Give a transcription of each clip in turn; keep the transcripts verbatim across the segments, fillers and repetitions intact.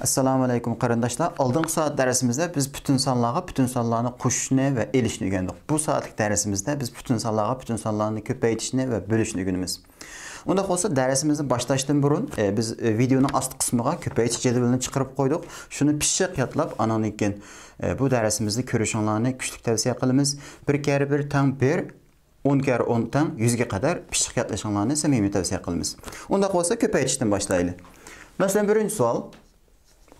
ئەسسالامۇ ئەلەيكۇم قېرىنداشلار. ئالدىنقى سائەت دەرسىمىزدە بىز پۈتۈن سانلارغا پۈتۈن سانلارنى قوشۇشنى ۋە ئېلىشنى ئۆگەندۇق. بۇ سائەتلىك دەرسىمىزدە بىز پۈتۈن سانلارغا پۈتۈن سانلارنى كۆپەيتىشنى ۋە بۆلۈشنى ئۆگىنىمىز. ئۇنداق بولسا دەرسىمىزنى باشلاشتىن بۇرۇن، ئە، بىز، ئە، ۋىدېئونىڭ ئاستى قىسمىغا كۆپەيتىش جەدۋىلىنى چىقىرىپ قويدۇق. شۇنى پىششىق يادلاپ، ئانىڭدىن كېيىن، ئە، بۇ دەرسىمىزنى كۆرۈشۈڭلارنى كۈچلۈك تەۋسىيە قىلىمىز. بىر كەررە بىر تەڭ بىر، ئون كەررە ئون تەڭ يۈزگە قەدەر پىششىق يادلىشىڭلارنى سەمىمىي تەۋسىيە قىلىمىز. ئۇنداق بولسا كۆپەيتىشتىن باشلايلى. مەسىلەن، بىرىنچى سوئال.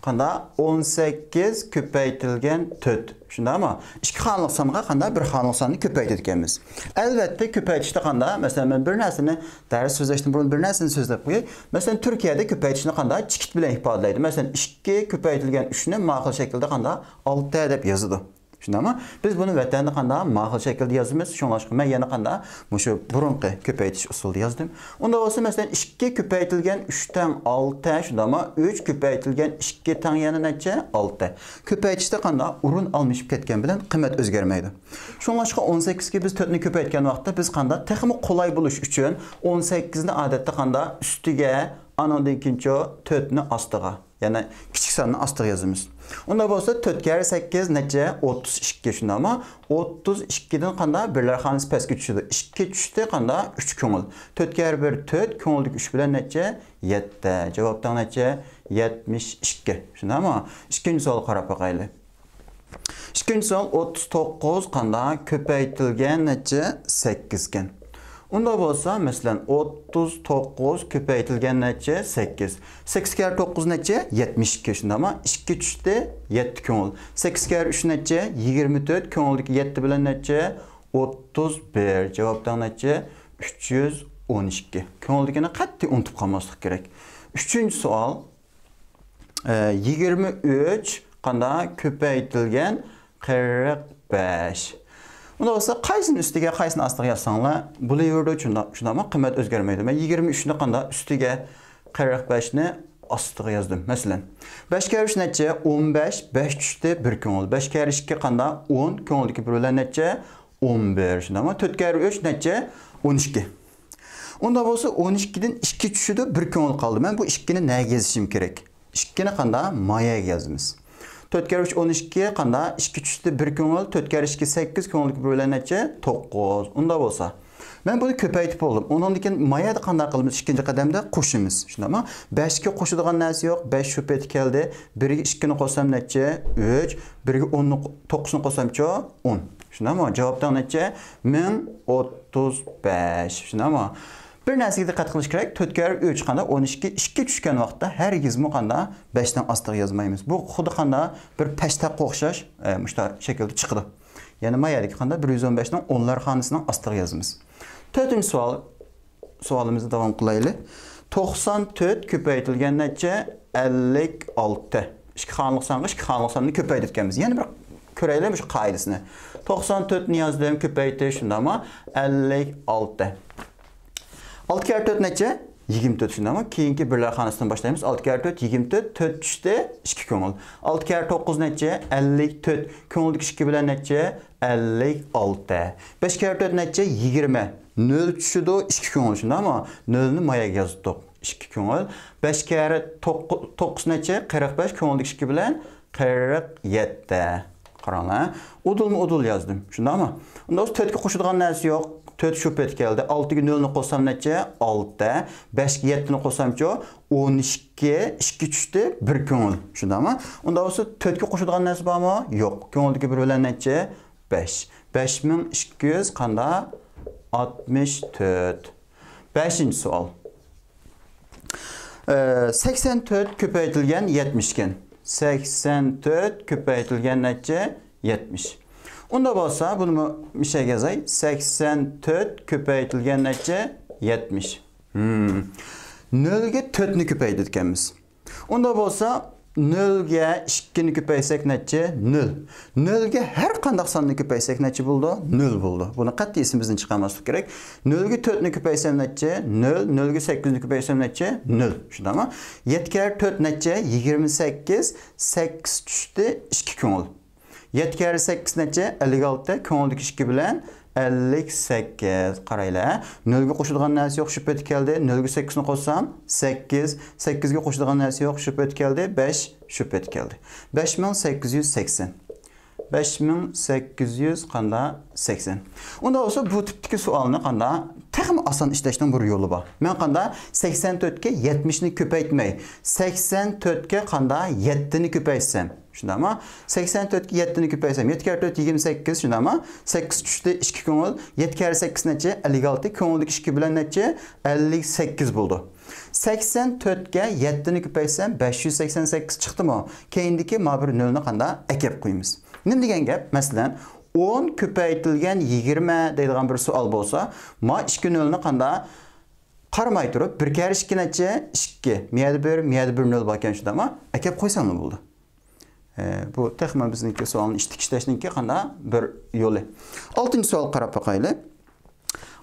قانداق؟ ئون سەككىز كۆپەيتىلگەن تۆت. شۇنداقمۇ؟ ئىككى خانىلىق سانغا قانداق بىر خانىلىق ساننى كۆپەيتىدىكەنمىز. ئەلۋەتتە، كۆپەيتىشتە قانداق؟ مەسىلەن، مەن بىر نەرسىنى، دەرس سۆزلەشتىن بۇرۇن بىر نەرسىنى سۆزلەپ قوياي. مەسىلەن، تۈركىيەدە كۆپەيتىشنى قانداق؟ چېكىت بىلەن ئىپادىلەيدۇ. مەسىلەن، ئىككى كۆپەيتىلگەن ئۈچنى ما خىل شەكىلدە قانداق؟ ئالتە دەپ يازىدۇ. شۇنداقمۇ؟ بىز بۇنى ۋەتەندە قانداق؟ ما خىل شەكىلدە يازىمىز. شۇڭلاشقا مەن يەنە قانداق؟ مۇشۇ بۇرۇنقى كۆپەيتىش ئۇسۇلىدا يازدىم. ئۇنداق بولسا، مەسىلەن، ئىككى كۆپەيتىلگەن ئۈچ تەڭ ئالتە، شۇنداقمۇ؟ ئۈچ كۆپەيتىلگەن ئىككى تەڭ يەنە نەچچە؟ ئالتە. كۆپەيتىشتە قانداق؟ ئورۇن ئالمىشىپ كەتكەن بىلەن قىممەت ئۆزگەرمەيدۇ. شۇڭلاشقا ئون سەككىزگە بىز تۆتنى كۆپەيتكەن ۋاقىتتا بىز قانداق؟ تېخىمۇ قولاي بولۇش ئۈچۈن ئون سەككىزنى ئادەتتە قانداق؟ ئۈستىگە، ئانىڭدىن كېيىنچۇ تۆتنى ئاستىغا. يەنى كىچىك ساننى ئاستىغا يازىمىز. ئۇنداق بولسا، تۆت كەررە سەككىز نەچچە؟ ئوتتۇز ئىككى، شۇنداقمۇ؟ ئوتتۇز ئىككىدىن قانداق؟ بىرلەر خانىسى پەسكە چۈشىدۇ. ئىككى چۈشتى، قانداق؟ ئۈچ كۆڭۈل. تۆت كەررە بىر تۆت، كۆڭۈلدىكى ئۈچ بىلەن نەچچە؟ يەتتە. جاۋاب تەڭ نەچچە؟ يەتمىش ئىككى. شۇنداقمۇ؟ ئىككىنچى سوئالغا قاراپ باقايلى. ئىككىنچى سوئال، ئوتتۇز توققۇز قانداق؟ كۆپەيتىلگەن نەچچە؟ سەككىز ئىكەن. ئۇنداق بولسا، مەسىلەن، ئوتتۇز توققۇز كۆپەيتىلگەن نەچچە؟ سەككىز. سەككىز كەررە توققۇز نەچچە؟ يەتمىش ئىككى، شۇنداقمۇ؟ ئىككى چۈشتى، يەتتە كۆڭۈل. سەككىز كەررە ئۈچ نەچچە؟ يىگىرمە تۆت، كۆڭۈلدىكى يەتتە بىلەن نەچچە؟ ئوتتۇز بىر. جاۋاب تەڭ نەچچە؟ ئۈچ يۈز ئون ئىككى. كۆڭۈلدىكىنى قەتئىي ئۇنتۇپ قالماسلىق كېرەك. ئۈچىنچى سوئال. ئە، يىگىرمە ئۈچ قانداق؟ كۆپەيتىلگەن قىرىق بەش. ئۇنداق بولسا، قايسىنى ئۈستىگە، قايسىنى ئاستىغا يازساڭلار بولۇۋېرىدۇ، شۇنداق، شۇنداقمۇ؟ قىممەت ئۆزگەرمەيدۇ. مەن يىگىرمە ئۈچنى قانداق؟ ئۈستىگە، قىرىق بەشنى ئاستىغا يازدىم. مەسىلەن، بەش كەررە ئۈچ نەچچە؟ ئون بەش. بەش چۈشتى، بىر كۆڭۈل. بەش كەررە ئىككى قانداق؟ ئون. كۆڭۈلدىكى بىر بىلەن نەچچە؟ ئون بىر. شۇنداقمۇ؟ تۆت كەررە ئۈچ نەچچە؟ ئون ئىككى. ئۇنداق بولسا، ئون ئىككىدىن ئىككى چۈشىدۇ، بىر كۆڭۈل قالدى. مەن بۇ ئىككىنى نەگە يېزىشىم كېرەك؟ ئىككىنى قانداق؟ مايەگە يازىمىز. تۆت كەررە ئۈچ ئون ئىككى، قانداق؟ ئىككى چۈشتى، بىر كۆڭۈل. تۆت كەررە ئىككى سەككىز، كۆڭۈلدىكى بىر بىلەن نەچچە؟ توققۇز. ئۇنداق بولسا، مەن بۇنى كۆپەيتىپ بولدۇم. ئۇنىڭدىن كېيىن مايەدە قانداق قىلىمىز؟ ئىككىنچى قەدەمدە قوشىمىز. شۇنداقمۇ؟ بەشكە قوشىدىغان نەرسە يوق. بەش شۇ پېتى كەلدى. بىرگە ئىككىنى قوشسام نەچچە؟ ئۈچ. بىرگە ئوننى، توققۇزنى قوشسامچۇ؟ ئون. شۇنداقمۇ؟ جاۋاب تەڭ نەچچە؟ مىڭ ئوتتۇز بەش. شۇنداقمۇ؟ بىر نەرسىگە دىققەت قىلىش كېرەك. تۆت كەررە ئۈچ قانداق؟ ئون ئىككى. ئىككى چۈشكەن ۋاقىتتا ھەرگىزمۇ قانداق؟ بەشنىڭ ئاستىغا يازمايمىز. بۇ خۇددى قانداق؟ بىر پەشتاققا ئوخشاش، ئە، مۇشۇنداق شەكىلدە چىقىدۇ. يەنى ما يەردىكى قانداق؟ بىر يۈز ئون بەشنىڭ ئونلار خانىسىنىڭ ئاستىغا يازىمىز. تۆتىنچى سوئال. سوئالىمىزنى داۋام قىلايلى. توقسان تۆت كۆپەيتىلگەن نەچچە؟ ئەللىك ئالتە. ئىككى خانىلىق سانغا ئىككى خانىلىق ساننى كۆپەيتىدىكەنمىز. يەنە بىر كۆرەيلى مۇشۇ قائىدىسىنى. توقسان تۆتنى يازدىم، كۆپەيتىش، شۇنداقمۇ؟ ئەللىك ئالتە. ئالتە كەررە تۆت نەچچە؟ يىگىرمە تۆت، شۇنداقمۇ؟ كېيىنكى بىرلەر خانىسىدىن باشلايمىز. ئالتە كەررە تۆت، يىگىرمە تۆت، تۆت چۈشتى، ئىككى كۆڭۈل. ئالتە كەررە توققۇز نەچچە؟ ئەللىك تۆت. كۆڭۈلدىكى ئىككى بىلەن نەچچە؟ ئەللىك ئالتە. بەش كەررە تۆت نەچچە؟ يىگىرمە. نۆل چۈشىدۇ، ئىككى كۆڭۈل، شۇنداقمۇ؟ نۆلنى مايەگە يازدۇق، ئىككى كۆڭۈل. بەش كەررە توققۇز نەچچە؟ قىرىق بەش، كۆڭۈلدىكى ئىككى بىلەن قىرىق يەتتە. قاراڭلار، ئۇدۇلمۇ ئۇدۇل يازدىم، شۇنداقمۇ؟ ئۇنداق بولسا تۆتكە قوشىدىغان نەرسە يوق. تۆت شۇ پېتى كەلدى. ئالتىگە نۆلنى قوشسام نەچچە؟ ئالتە. بەشكە يەتتىنى قوشسامچۇ؟ ئون ئىككى. ئىككى چۈشتى، بىر كۆڭۈل، شۇنداقمۇ؟ ئۇنداق بولسا تۆتكە قوشىدىغان نەرسە بارمۇ؟ يوق. كۆڭۈلدىكى بىر بىلەن نەچچە؟ بەش. بەش مىڭ ئىككى يۈز قانداق؟ ئاتمىش تۆت. بەشىنچى سوئال. ئە، سەكسەن تۆت كۆپەيتىلگەن يەتمىش ئىكەن. سەكسەن تۆت كۆپەيتىلگەن نەچچە؟ يەتمىش. ئۇنداق بولسا، بۇنىمۇ مىشەگە يازاي. سەكسەن تۆت كۆپەيتىلگەن نەچچە؟ يەتمىش. ھىم. نۆلگە تۆتنى كۆپەيتىدىكەنمىز. ئۇنداق بولسا، نۆلگە ئىككىنى كۆپەيتسەك نەچچە؟ نۆل. نۆلگە ھەر قانداق ساننى كۆپەيتسەك نەچچە بولىدۇ؟ نۆل بولىدۇ. بۇنى قەتئىي ئېسىمىزدىن چىقارماسلىق كېرەك. نۆلگە تۆتنى كۆپەيتسەم نەچچە؟ نۆل. نۆلگە سەككىزنى كۆپەيتسەم نەچچە؟ نۆل. شۇنداقمۇ؟ يەتتە كەررە تۆت نەچچە؟ يىگىرمە سەككىز. سەككىز چۈشتى، ئىككى كۆڭۈل. يەتتە كەررە سەككىز نەچچە؟ ئەللىك ئالتە، كۆڭۈلدىكى ئىككى بىلەن ئەللىك سەككىز. قارايلى، ھە؟ نۆلگە قوشىدىغان نەرسە يوق، شۇ پېتى كەلدى. نۆلگە سەككىزنى قوشسام، سەككىز. سەككىزگە قوشىدىغان نەرسە يوق، شۇ پېتى كەلدى. بەش، شۇ پېتى كەلدى. بەش مىڭ سەككىز يۈز سەكسەن. بەش مىڭ سەككىز يۈز قاندا؟ سەكسەن. ئۇنداق بولسا، بۇ تىپتىكى سوئالنى قاندا تېخىمۇ ئاسان ئىشلەشنىڭ بىر يولى بار. مەن قاندا سەكسەن تۆتكە يەتمىشنى كۆپەيتمەي، سەكسەن تۆتكە قاندا يەتتىنى كۆپەيتسەم، شۇنداقمۇ؟ سەكسەن تۆتكە يەتتىنى كۆپەيتسەم، يەتتە كەررە تۆت، يىگىرمە سەككىز، شۇنداقمۇ؟ سەككىز چۈشتى ئىككى كۆڭۈل، يەتتە كەررە سەككىز نەچچە؟ ئەللىك ئالتە، كۆڭۈلدىكى ئىككى بىلەن نەچچە؟ ئەللىك سەككىز بولدى. سەكسەن تۆتكە يەتتىنى كۆپەيتسەم، بەش يۈز سەكسەن سەككىز چىقتىمۇ؟ كەينىدىكى ما بىر نۆلنى قاندا ئەكەپ قويىمىز. نېمە دېگەن گەپ؟ مەسىلەن، ئون كۆپەيتىلگەن يىگىرمە دەيدىغان بىر سوئال بولسا، ما ئىككى نۆلنى قاندا قارىماي تۇرۇپ، بىر كەررە ئىككى نەچچە؟ ئىككى. مىيەدە بىر، مىيەدە بىر نۆل باركەن، شۇنداقمۇ؟ ئەكەپ قويساملا بولدى. ئە، بۇ تېخىمۇ بىزنىڭكى سوئالنى ئىشتىكى ئىشلەشنىڭكى قاندا بىر يولى. ئالتىنچى سوئالغا قاراپ باقايلى.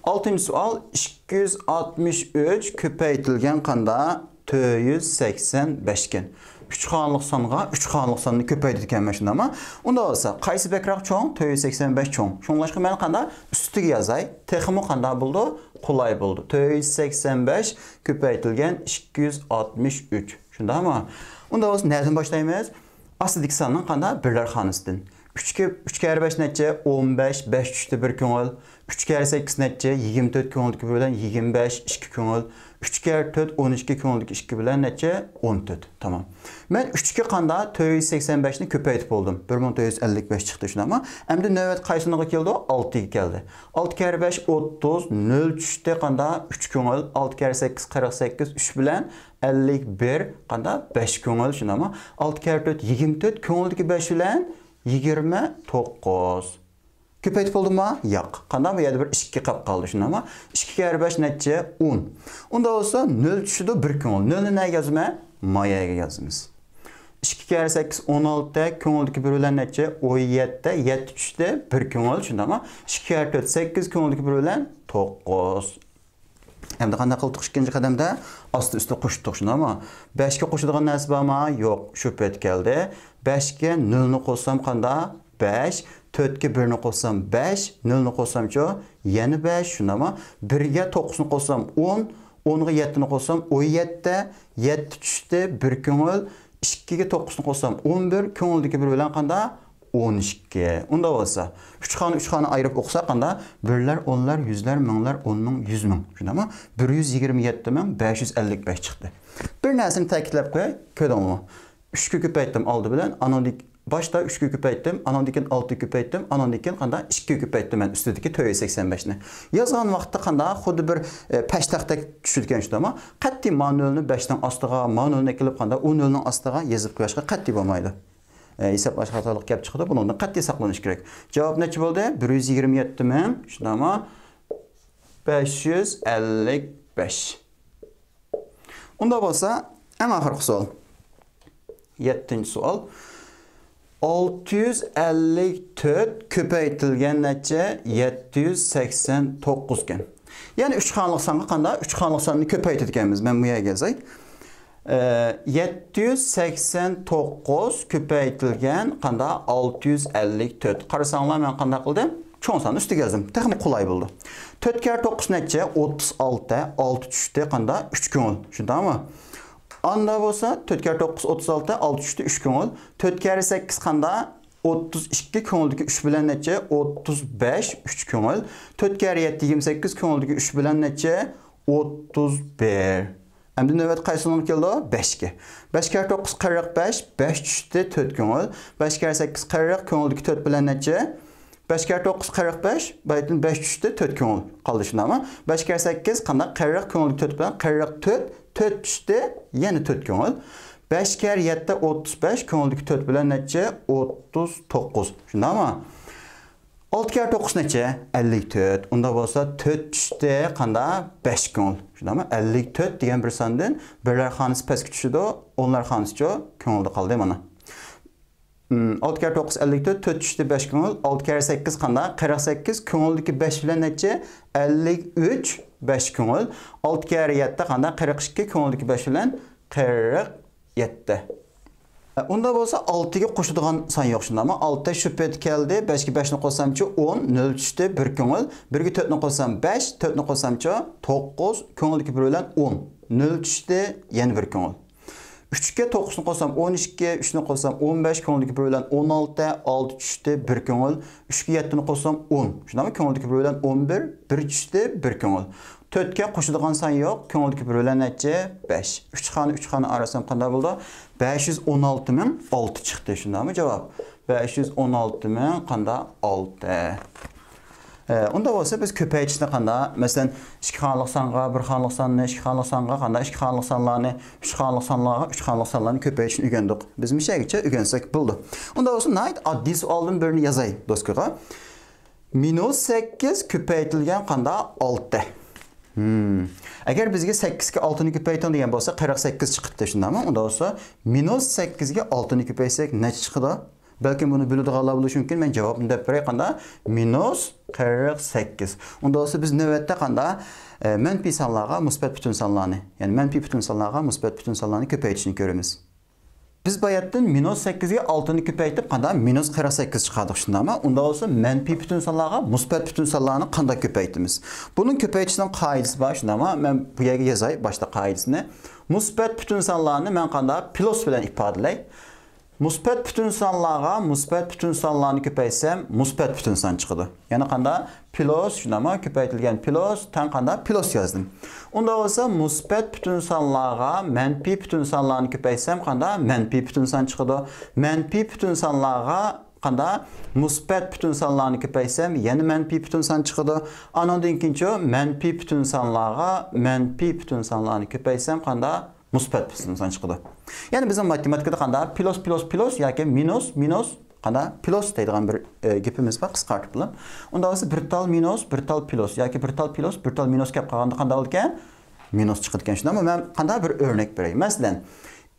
ئالتىنچى سوئال، ئىككى يۈز ئاتمىش ئۈچ كۆپەيتىلگەن قاندا؟ تۆت يۈز سەكسەن بەش كەن. ئۈچ خانىلىق سانغا ئۈچ خانىلىق ساننى كۆپەيتىدىكەنمەن، شۇنداقمۇ؟ ئۇنداق بولسا، قايسى بەكرەك چوڭ؟ تۆت يۈز سەكسەن بەش چوڭ. شۇڭلاشقا مەن قاندا ئۈستىگە يازاي. تېخىمۇ قاندا بولىدۇ؟ قولاي بولىدۇ. تۆت يۈز سەكسەن بەش كۆپەيتىلگەن ئىككى يۈز ئاتمىش ئۈچ. شۇنداقمۇ؟ ئۇنداق بولسا، نەدىن باشلايمىز؟ ئاستىدىكى ساننىڭ قاندا بىرلەر خانىسىدىن. ئۈچ كەررە بەش نەچچە؟ ئون بەش، بەش چۈشتى بىر كۆڭۈل. ئۈچ كەررە سەككىز نەچچە؟ يىگىرمە تۆت، كۆڭۈلدىكى بىر بىلەن يىگىرمە بەش، ئىككى كۆڭۈل. ئۈچ كەررە تۆت، ئون ئىككى، كۆڭۈلدىكى ئىككى بىلەن نەچچە؟ ئون تۆت. تامام. مەن ئۈچكە قاندا تۆت يۈز سەكسەن بەشنى كۆپەيتىپ بولدۇم. بىر مىڭ تۆت يۈز ئەللىك بەش چىقتى، شۇنداقمۇ؟ ئەمدى نۆۋەت قايسى سانغا كەلدى؟ ئالتىگە كەلدى. ئالتە كەررە بەش ئوتتۇز، نۆل چۈشتى قاندا؟ ئۈچ كۆڭۈل. ئالتە كەررە سەككىز قىرىق سەككىز، ئۈچ بىلەن ئەللىك بىر، قاندا؟ بەش كۆڭۈل، شۇنداقمۇ؟ ئالتە كەررە تۆت يىگىرمە تۆت، كۆڭۈلدىكى بەش بىلەن يىگىرمە توققۇز. كۆپەيتىپ بولدۇممۇ؟ ياق. قاندا؟ بۇ يەردە بىر ئىككى قاپ قالدى، شۇنداقمۇ؟ ئىككى كەررە بەش نەچچە؟ ئون. ئۇنداق بولسا، نۆل چۈشىدۇ بىر كۆڭۈل. نۆلنى نەگە يازىمەن؟ ما يەرگە يازىمىز. ئىككى كەررە سەككىز ئون ئالتە، كۆڭۈلدىكى بىر بىلەن نەچچە؟ ئون يەتتە. يەتتە چۈشتى بىر كۆڭۈل، شۇنداقمۇ؟ ئىككى كەررە تۆت سەككىز، كۆڭۈلدىكى بىر بىلەن توققۇز. ئەمدى قانداق قىلدۇق؟ ئىككىنچى قەدەمدە ئاستى ئۈستى قوشتۇق، شۇنداقمۇ؟ بەشكە قوشىدىغان نەرسە بارمۇ؟ يوق، شۇ پېتى كەلدى. بەشكە نۆلنى قوشسام قاندا؟ بەش. تۆتكە بىرنى قوشسام بەش، نۆلنى قوشسامچۇ؟ يەنە بەش، شۇنداقمۇ؟ بىرگە توققۇزنى قوشسام ئون، ئونغا يەتتىنى قوشسام ئون يەتتە، يەتتە چۈشتى بىر كۆڭۈل. ئىككىگە توققۇزنى قوشسام ئون بىر، كۆڭۈلدىكى بىر بىلەن قاندا؟ ئون ئىككى. ئۇنداق بولسا، ئۈچ خانا، ئۈچ خانا ئايرىپ ئوقۇساق قاندا؟ بىرلەر، ئونلار، يۈزلەر، مىڭلار، ئون مىڭ، يۈز مىڭ. شۇنداقمۇ؟ بىر يۈز يىگىرمە يەتتە مىڭ بەش يۈز ئەللىك بەش چىقتى. بىر نەرسىنى تەكىتلەپ قوياي، كۆردۈڭمۇ؟ ئۈچكە كۆپەيتتىم ئالدى بىلەن، ئانىڭدىن باشتا ئۈچكە كۆپەيتتىم، ئانىڭدىن كېيىن ئالتىگە كۆپەيتتىم، ئانىڭدىن كېيىن قاندا؟ ئىككىگە كۆپەيتتىم مەن ئۈستىدىكى تۆت يۈز سەكسەن بەشنى. يازغان ۋاقىتتا قاندا؟ خۇددى بىر، ئە، پەشتاقتەك چۈشىدىكەن، شۇنداقمۇ؟ قەتئىي ما نۆلنى بەشنىڭ ئاستىغا، ما نۆلنى ئېلىپ قاندا ئۇ نۆلنىڭ ئاستىغا يېزىپ قويۇشقا قەتئىي بولمايدۇ. ئە، ھېساب خاتالىق كەپ چىقىدۇ، بۇنىڭدىن قەتئىي ساقلىنىش كېرەك. جاۋاب نەچچە بولدى؟ بىر يۈز يىگىرمە يەتتە مىڭ، شۇنداقمۇ؟ بەش يۈز ئەللىك بەش. ئۇنداق بولسا، ئەڭ ئاخىرقى سوئال. يەتتىنچى سوئال. ئالتە يۈز ئەللىك تۆت كۆپەيتىلگەن نەچچە؟ يەتتە يۈز سەكسەن توققۇز ئىكەن. يەنى ئۈچ خانىلىق سانغا قاندا؟ ئۈچ خانىلىق ساننى كۆپەيتىدىكەنمىز. مەن بۇ يەرگە يازاي. ئە، يەتتە يۈز سەكسەن توققۇز كۆپەيتىلگەن قاندا؟ ئالتە يۈز ئەللىك تۆت. قارىساڭلار، مەن قانداق قىلدىم؟ چوڭ ساننى ئۈستىگە يازدىم. تېخىمۇ قولاي بولدى. تۆت كەررە توققۇز نەچچە؟ ئوتتۇز ئالتە. ئالتە چۈشتى قاندا؟ ئۈچ كۆڭۈل. شۇنداقمۇ؟ ئاندا بولسا، تۆت كەررە توققۇز ئوتتۇز ئالتە، ئالتە چۈشتى ئۈچ كۆڭۈل. تۆت كەررە سەككىز قاندا؟ ئوتتۇز ئىككى، كۆڭۈلدىكى ئۈچ بىلەن نەچچە؟ ئوتتۇز بەش، ئۈچ كۆڭۈل. تۆت كەررە يەتتە يىگىرمە سەككىز، كۆڭۈلدىكى ئۈچ بىلەن نەچچە؟ ئوتتۇز بىر. ئەمدى نۆۋەت قايسى سانغا كەلدى؟ بەشكە. بەش كەررە توققۇز قىرىق بەش، بەش چۈشتى تۆت كۆڭۈل. بەش كەررە سەككىز قىرىق، كۆڭۈلدىكى تۆت بىلەن نەچچە؟ بەش كەررە توققۇز قىرىق بەش، بەيتىن بەش چۈشتى تۆت كۆڭۈل قالدى، شۇنداقمۇ؟ بەش كەررە سەككىز قانداق؟ قىرىق، كۆڭۈلدىكى تۆت بىلەن قىرىق تۆت، تۆت چۈشتى، يەنە تۆت كۆڭۈل. بەش كەررە يەتتە ئوتتۇز بەش، كۆڭۈلدىكى تۆت بىلەن نەچچە؟ ئوتتۇز توققۇز. شۇنداقمۇ؟ ئالتە كەررە توققۇز نەچچە؟ ئەللىك تۆت. ئۇنداق بولسا، تۆت چۈشتى قاندا؟ بەش كۆڭۈل. شۇنداقمۇ؟ ئەللىك تۆت دېگەن بىر ساندىن بىرلەر خانىسى پەسكە چۈشىدۇ، ئونلار خانىسىچۇ؟ كۆڭۈلدە قالدى مانا. ئالتە كەررە توققۇز ئەللىك تۆت، تۆت چۈشتى بەش كۆڭۈل، ئالتە كەررە سەككىز قاندا؟ قىرىق سەككىز، كۆڭۈلدىكى بەش بىلەن نەچچە؟ ئەللىك ئۈچ، بەش كۆڭۈل. ئالتە كەررە يەتتە قاندا؟ قىرىق ئىككى، كۆڭۈلدىكى بەش بىلەن قىرىق يەتتە. ئۇنداق بولسا ئالتىگە قوشىدىغان سان يوق، شۇنداقمۇ؟ ئالتە شۇ پېتى كەلدى، بەشكە بەشنى قوشسامچۇ ئون، نۆل چۈشتى، بىر كۆڭۈل. بىرگە تۆتنى قوشسام بەش، تۆتنى قوشسامچۇ توققۇز، كۆڭۈلدىكى بىر بىلەن ئون، نۆل چۈشتى، يەنە بىر كۆڭۈل. ئۈچكە توققۇزنى قوشسام ئون ئىككى، ئۈچنى قوشسام ئون بەش، كۆڭۈلدىكى بىر بىلەن ئون ئالتە، ئالتە چۈشتى، بىر كۆڭۈل. ئۈچكە يەتتىنى قوشسام ئون، شۇنداقمۇ؟ كۆڭۈلدىكى بىر بىلەن ئون بىر، بىر چۈشتى، بىر كۆڭۈل. تۆتكە قوشىدىغان سان يوق، كۆڭۈلدىكى بىر بىلەن نەچچە؟ بەش. ئۈچ خانا، ئۈچ خانا ئارىسام قانداق بولىدۇ؟ بەش يۈز ئون ئالتە مىڭ ئالتە چىقتى، شۇنداقمۇ جاۋاب؟ بەش يۈز ئون ئالتە مىڭ قانداق؟ ئالتە. ئە، ئۇنداق بولسا بىز كۆپەيتىشنى قانداق؟ مەسىلەن، ئىككى خانىلىق سانغا، بىر خانىلىق ساننى، ئىككى خانىلىق سانغا قانداق؟ ئىككى خانىلىق سانلارنى، ئۈچ خانىلىق سانلارغا، ئۈچ خانىلىق سانلارنى كۆپەيتىشنى ئۆگەندۇق. بىز مۇشۇ يەرگىچە ئۆگەنسەك بولىدۇ. ئۇنداق بولسا ناھايىتى ئاددىي سوئالدىن بىرنى يازاي دوسكىغا. مىنۇس سەككىز كۆپەيتىلگەن قانداق؟ ئالتە. ھىم. ئەگەر بىزگە سەككىزگە ئالتىنى كۆپەيتىڭ دېگەن بولسا، قىرىق سەككىز چىقىپتۇ، شۇنداقمۇ؟ ئۇنداق بولسا، مىنۇس سەككىزگە ئالتىنى كۆپەيتسەك نەچچە چىقىدۇ؟ بەلكىم بۇنى بىلىدىغانلار بولۇشى مۇمكىن. مەن جاۋابنى دەپ بېرەي، قانداق؟ مىنۇس قىرىق سەككىز. ئۇنداق بولسا، بىز نۆۋەتتە قانداق؟ ئە، مەنپىي سانلارغا مۇسبەت پۈتۈن سانلارنى، يەنى مەنپىي پۈتۈن سانلارغا مۇسبەت پۈتۈن سانلارنى كۆپەيتىشنى كۆرىمىز. بىز باياتتىن مىنۇس سەككىزگە ئالتىنى كۆپەيتىپ، قانداق؟ مىنۇس قىرىق سەككىز چىقاردۇق، شۇنداقمۇ؟ ئۇنداق بولسا، مەنپىي پۈتۈن سانلارغا مۇسبەت پۈتۈن سانلارنى قانداق كۆپەيتىمىز؟ بۇنىڭ كۆپەيتىشنىڭ قائىدىسى بار، شۇنداقمۇ؟ مەن بۇ يەرگە يازاي باشتا قائىدىسىنى. مۇسبەت پۈتۈن سانلارنى مەن قانداق؟ پلۇس بىلەن ئىپادىلەي. مۇسبەت پۈتۈن سانلارغا مۇسبەت پۈتۈن سانلارنى كۆپەيتسەم، مۇسبەت پۈتۈن سان چىقىدۇ. يەنى قانداق؟ پلۇس، شۇنداقمۇ؟ كۆپەيتىلگەن پلۇس، تەڭ قانداق؟ پلۇس يازدىم. ئۇنداق بولسا، مۇسبەت پۈتۈن سانلارغا مەنپىي پۈتۈن سانلارنى كۆپەيتسەم، قانداق؟ مەنپىي پۈتۈن سان چىقىدۇ. مەنپىي پۈتۈن سانلارغا قانداق؟ مۇسبەت پۈتۈن سانلارنى كۆپەيتسەم، يەنە مەنپىي پۈتۈن سان چىقىدۇ. ئانىڭدىن كېيىنچۇ، مەنپىي پۈتۈن سانلارغا مەنپىي پۈتۈن سانلارنى كۆپەيتسەم، قانداق؟ مۇسبەت پۈتۈن سان چىقىدۇ. يەنى بىزنىڭ ماتېماتىكىدا قانداق؟ پلۇس، پلۇس، پلۇس ياكى مىنۇس، مىنۇس، قانداق؟ پلۇس دەيدىغان بىر، ئە، گېپىمىز بار، قىسقارتىپ بىلەن. ئۇنداق بولسا، بىر تال مىنۇس، بىر تال پلۇس ياكى بىر تال پلۇس، بىر تال مىنۇس كەپ قالغاندا قانداق بولىدىكەن؟ مىنۇس چىقىدىكەن. شۇنداقمۇ؟ مەن قانداق بىر ئۆرنەك بېرەي. مەسىلەن،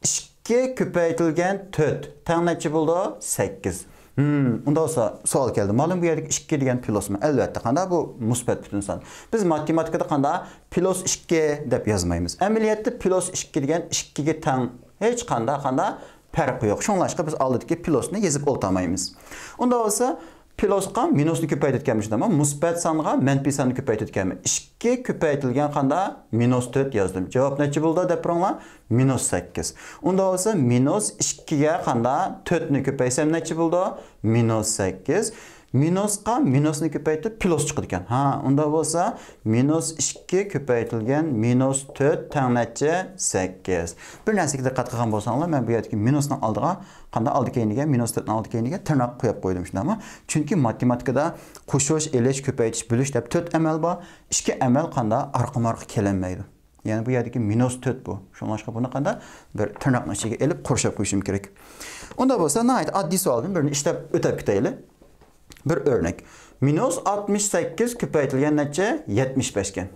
ئىككى كۆپەيتىلگەن تۆت تەڭ نەچچە بولىدۇ؟ سەككىز. ھىم، ئۇنداق بولسا سوئال كەلدى. مالۇم بۇ يەردىكى ئىككى دېگەن پلۇسمۇ؟ ئەلۋەتتە، قانداق؟ بۇ مۇسبەت پۈتۈن سان. بىز ماتېماتىكىدا قانداق؟ پلۇس ئىككى دەپ يازمايمىز. ئەمەلىيەتتە پلۇس ئىككى دېگەن ئىككىگە تەڭ. ھېچقانداق، قانداق؟ پەرقى يوق. شۇڭلاشقا بىز ئالدىدىكى پلۇسنى يېزىپ ئولتۇرمايمىز. ئۇنداق بولسا، پلۇسقا مىنۇسنى كۆپەيتىدىكەنمىز، شۇنداقمۇ؟ مۇسبەت سانغا مەنپىي ساننى كۆپەيتىدىكەنمىز. ئىككى كۆپەيتىلگەن قانداق؟ مىنۇس تۆت يازدىم. جاۋاب نەچچە بولىدۇ دەپ بېرىڭلار. مىنۇس سەككىز. ئۇنداق بولسا، مىنۇس ئىككىگە قانداق؟ تۆتنى كۆپەيتسەم نەچچە بولىدۇ؟ مىنۇس سەككىز. مىنۇسقا مىنۇسنى كۆپەيتىپ، پلۇس چىقىدىكەن. ھا، ئۇنداق بولسا، مىنۇس ئىككى كۆپەيتىلگەن مىنۇس تۆت تەڭ نەچچە؟ سەككىز. بىر نەرسىگە دىققەت قىلغان بولساڭلار، مەن بۇ يەردىكى مىنۇسنىڭ ئالدىغا، قانداق؟ ئالدى كەينىگە، مىنۇس تۆتنىڭ ئالدى كەينىگە تىرناق قويۇپ قويدۇم، شۇنداقمۇ؟ چۈنكى ماتېماتىكىدا قوشۇش، ئېلىش، كۆپەيتىش، بۆلۈش دەپ تۆت ئەمەل بار. ئىككى ئەمەل قانداق؟ ئارقىمۇ ئارقا كېلەلمەيدۇ. يەنى بۇ يەردىكى مىنۇس تۆت بۇ. شۇڭلاشقا بۇنى قانداق؟ بىر تىرناقنىڭ ئىچىگە ئېلىپ قورشاپ قويۇشۇم كېرەك. ئۇنداق بولسا، ناھايىتى ئاددىي سوئالدىن بىرنى ئىشلەپ ئۆتۈپ كېتەيلى. بىر ئۆرنەك. مىنۇس ئاتمىش سەككىز كۆپەيتىلگەن نەچچە؟ يەتمىش بەش ئىكەن.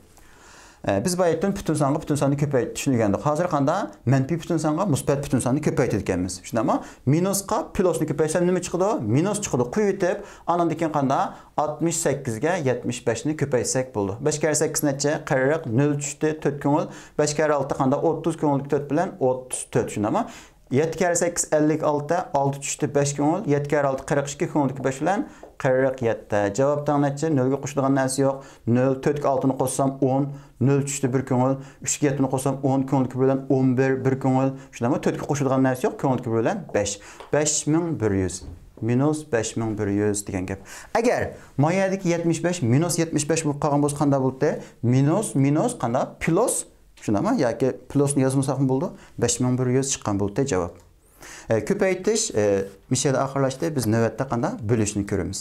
ئە، بىز باياتتىن پۈتۈن سانغا پۈتۈن ساننى كۆپەيتىشنى ئۆگەندۇق. ھازىر قانداق؟ مەنپىي پۈتۈن سانغا مۇسبەت پۈتۈن ساننى كۆپەيتىدىكەنمىز. شۇنداقمۇ؟ مىنۇسقا پلۇسنى كۆپەيتسەم نېمە چىقىدۇ؟ مىنۇس چىقىدۇ. قويۇۋېتىپ، ئانىڭدىن كېيىن قانداق؟ ئاتمىش سەككىزگە يەتمىش بەشنى كۆپەيتسەك بولىدۇ. بەش كەررە سەككىز نەچچە؟ قىرىق. نۆل چۈشتى، تۆت كۆڭۈل. بەش كەررە ئالتە قانداق؟ ئوتتۇز، كۆڭۈلدىكى تۆت بىلەن ئوتتۇز تۆت، شۇنداقمۇ؟ يەتتە كەررە سەككىز ئەللىك ئالتە، ئالتە چۈشتى، بەش كۆڭۈل. يەتتە كەررە ئالتە قىرىق ئىككى، كۆڭۈلدىكى بەش بىلەن قىرىق يەتتە. جاۋاب تەڭ نەچچە؟ نۆلگە قوشىدىغان نەرسە يوق. نۆل، تۆتكە ئالتىنى قوشسام ئون، نۆل چۈشتى، بىر كۆڭۈل. ئۈچكە يەتتىنى قوشسام ئون، كۆڭۈلدىكى بىر بىلەن ئون بىر، بىر كۆڭۈل. شۇنداقمۇ؟ تۆتكە قوشىدىغان نەرسە يوق، كۆڭۈلدىكى بىر بىلەن بەش. بەش مىڭ بىر يۈز. مىنۇس بەش مىڭ بىر يۈز دېگەن گەپ. ئەگەر ما يەردىكى يەتمىش بەش مىنۇس يەتمىش بەش بولۇپ قالغان بولسا قانداق بولاتتى؟ مىنۇس، مىنۇس قانداق؟ پلۇس. شۇنداقمۇ؟ ياكى پلۇسنى يازمىساقمۇ بولىدۇ. بەش مىڭ بىر يۈز چىققان بولاتتى جاۋاب. ئە، كۆپەيتىش، ئە، مۇشۇ يەردە ئاخىرلاشتى. بىز نۆۋەتتە قانداق؟ بۆلۈشنى كۆرىمىز.